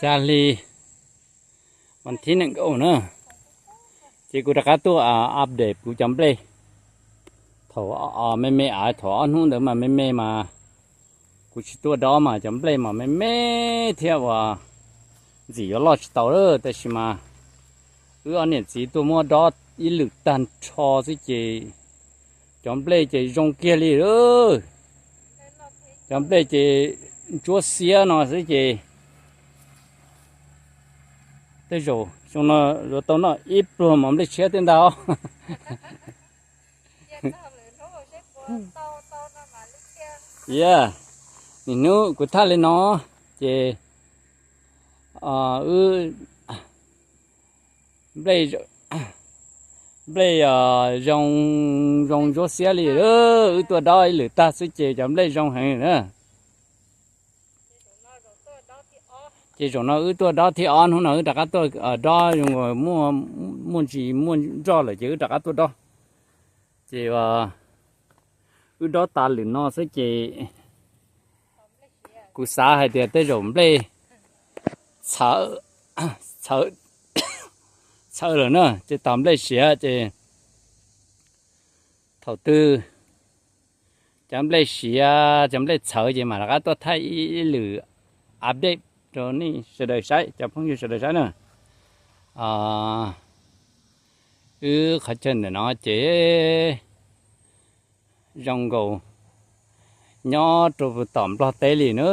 Xya hli, vas thib nees nkaum na, ces kuv rov qab tuaj update kuv cov nplej. Thaum me me av, thaum ob hnub ntawd mas me me mas kuv tsis tuaj dob mas cov nplej mas me me thiab uas ntxim yuav loj tsis tau lawm, tab sis mas wb ob niam txiv tuaj muab dob ib lwm tag nrho xwb ces cov nplej ces zoo kiag li lawm. Cov nplej ces ntsuab xiab no xwb ces tej zaum xyoo no yuav tau noj ib pluag mov nplej tshiab tej ntag os. Niaj hnub kuv thaj li no ces wb nplej, nplej zoo, zoo ntsuab xiab li. Wb tuaj dob ib lwm tag xwb ces cov nplej zoo heev na. Ces zaum no wb tuaj dob thib ob, hnub no wb rov qab tuaj dob, muaj, muaj ntsis muaj nroj lawm ces wb rov qab tuaj dob. Ces wb dob tas lwm no xwb ces kuv xav hais tias tej zaum nplej txhawv, txhawv lawm na, ces tos nplej siav ces thaum twg cov nplej siav, cov nplej txhawv ces mam rov qab tuaj thaij ib lwm update rau nej sawv daws saib, cov phooj ywg sawv daws saib na. Wb qhov chaw ntawm no ces zoo nkaus nyob rau tom Nplog teb li na.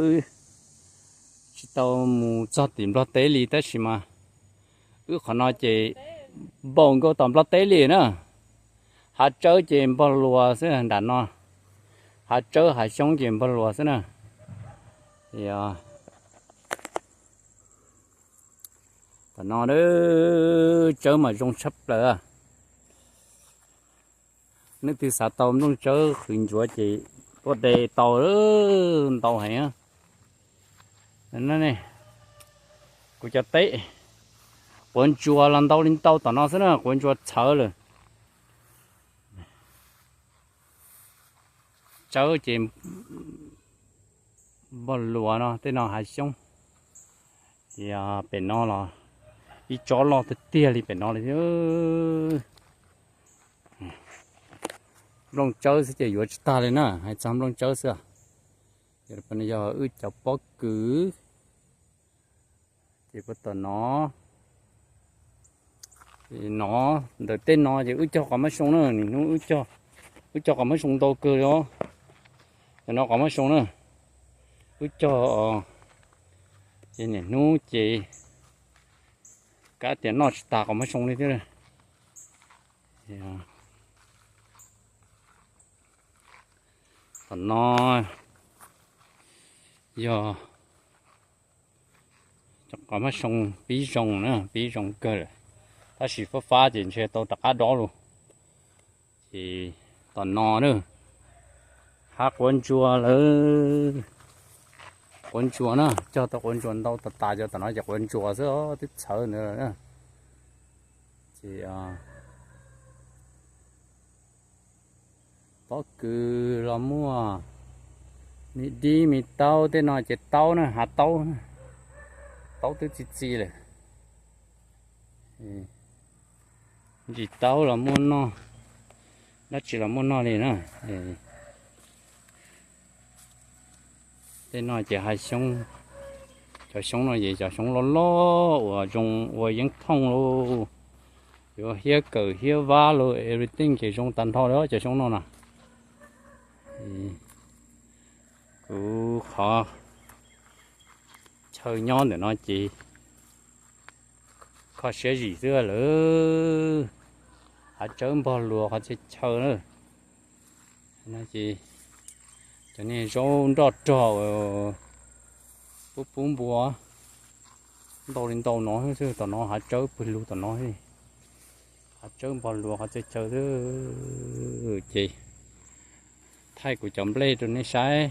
Wb tsis tau mus txog tim Nplog teb li tab sis mas wb qhov no ces npaum nkaus tom Nplog teb li na. Hav tsawb ces npog luas xwb nram no, hav tsawb hav xyoob ces npog luas xwb na. Tam no tsawb mas zoo tshaj plaws. Leej twg xav tau nplooj tsawb qhwv ntsuav ces tuaj de tau ntau heev. Kuv cov teb quav ntsuas los ntau li ntau tom no xwb na, quav ntsuas txhawv lawm. Tsawb ces npog luas no, tej no hav xyoob. Ces pem no los ib tsob loj tiag tiag li pem no li. Nplooj tsawb xwb ces yuav tsis tag li na, hais txog nplooj tsawb xwb. Yog wb cov pob kws ces puag tom no, no ntawm tej no ces wb cog qos mab soo na, niaj hnub wb cog qos mab soo ntau kawg li os. Cov no qos mab soo na, wb cog ces niaj hnub ces kav tias noj tsis tas qos mab soo li thiab. Tom no yog cov qos mab soo pib zoo na, pib zoo kawg lawm, tab sis fab fab ces ntshe tau rov qab dob lawm. Ces tom no na, hav quav ntsuas lawm, quav ntsuas na, cog tau quav ntsuas ntau tas tas, cov tom no ces quav ntsuas xwb os, twb txhawv ntawd lawm na. Ces pob kws los muaj, me dib me taub tej no ces taub na, hav taub, taub twb txi txi lawm. Ntsis taub los muaj noj, dab tsi los muaj noj li na. Tej no ces hav xyoob, cov xyoob no ces cov xyoob loj loj uas zoo ua yeeb thooj lauj, yuav hiab kawm hiab vab lauj, everything ces zoo tag nrho li cov xyoob no na. Kuv qhov chaw nyob ntawm no ces kho siab zim xwb lawm, hav tsawb npog luas qhov chaw chaw na. Ces cov niag zaub nroj rog pub pub npua ntau li ntau no xwb, tom no hav tsawb pw lug tom no, hav tsawb npog luas qhov chaw chaw xwb. Ces thaij kuv cov nplej rau nej saib.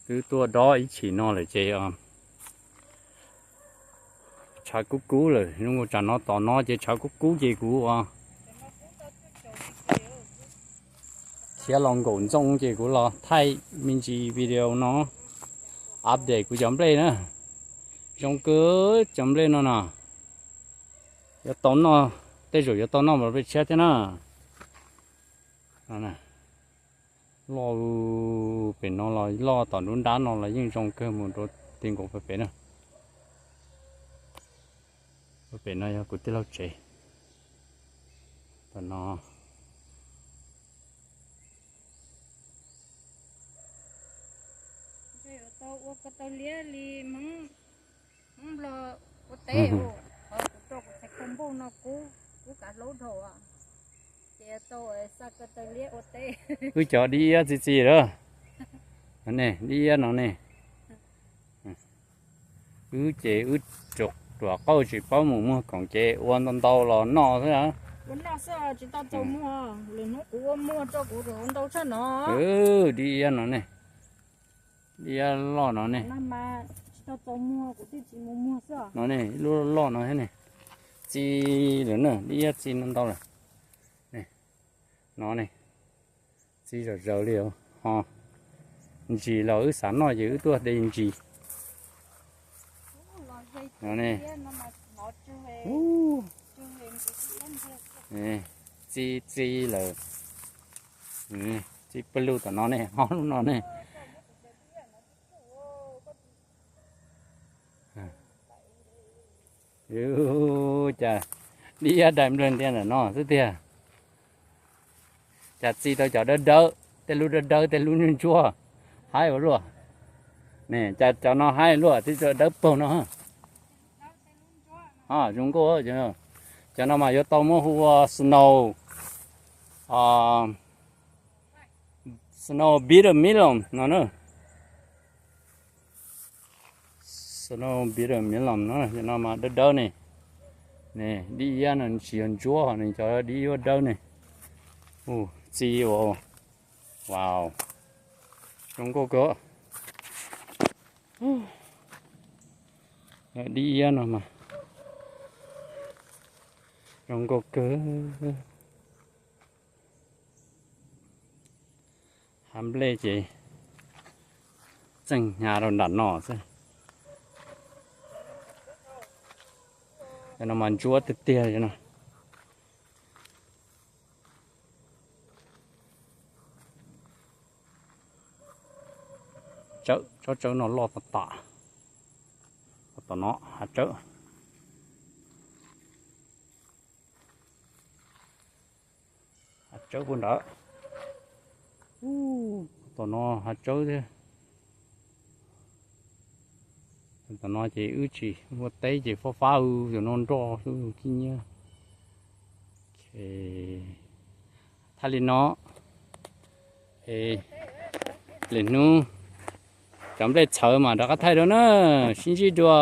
Twb tuaj dob ib chim no lawm ces tshav kub kub lawm, zoo nkaus tsam no tom no ces tshav kub kub ces kuv ua Thiab los nkaum ntxoo ces kuv los thaij me ntsis video no, update kuv cov nplej na. Zoo kawg cov nplej no no. Yuav tau noj, tej zaum yuav tau noj npaum peb tshiab thiab na. Loj, pem no los loj, tom nruab nrab no los yeej zoo kawg mus rau ti nkaus pem na. Pem no yog kuv tij laug tsev. Tom no ua ko taw liab li Hmoob Nplog ua teb, kuv rau kuv txhais ko npauj no kub, kub kav hlaub dhau, ces tau xa ko taw liab ua teb. Wb cov dib iab txi txiv lawm. Ne, dib iab no ne. Wb ces wb ruam qauj tsis paub mus muag khoom ces ua ntau ntau los noj xwb. Ua noj xwb tsis tau txaus muag, lwm hnub kuv ua muag rau kuv ua ntau tshaj no. Dib iab no ne. Dib iab loj no ne. Tsis tau txaus muag kuv thiaj tsis mus muag xwb. No ne, ib lub loj no thiab ne. Txi lawm na, dib iab txi ntau ntau lawm. No ne, txi zom zaws li os. Ho ntsis los wb xav noj ces wb tuaj de ntsis. No ne, txi txi lawm. Txi pawg lug tom no ne, ho lub no ne. Cas dib iab dai nplawg ntias ntawm no xwb tiag. Cas txi tau cov dawb dawb, tej lub dawb dawb tej lub ntsuab ntsuab, haib ua luaj. Ne, cas cov no haib luaj, tib co dawb paug no. Zoo nkauj, cov no mas yuav tau muab hu ua snow, snow bitter melon no na. Snow bitter melon no, cov no mas dawb dawb ne. Ne, dib iab no tsis yog ntsuab, ne cov dib iab dawb ne. Txi ua, wow, zoo nkauj kawg. Dib iab no mas zoo nkauj kawg. Hav nplej ces txeej hnyav rau nram no xwb. Cov no mas ntsuab tiag tiag no. Tsawb, tsob tsawb no loj tas tas. Tom no hav tsawb. Hav tsawb puag nrad. Tom no hav tsawb thiab. Tom no ces wb tsis ua teb ces fab fab, cov no nroj xwb, khib nyiab. Thaij li no, lwm hnub cov nplej txhawv mas rov qab thaij dua na. Sib ntsib dua.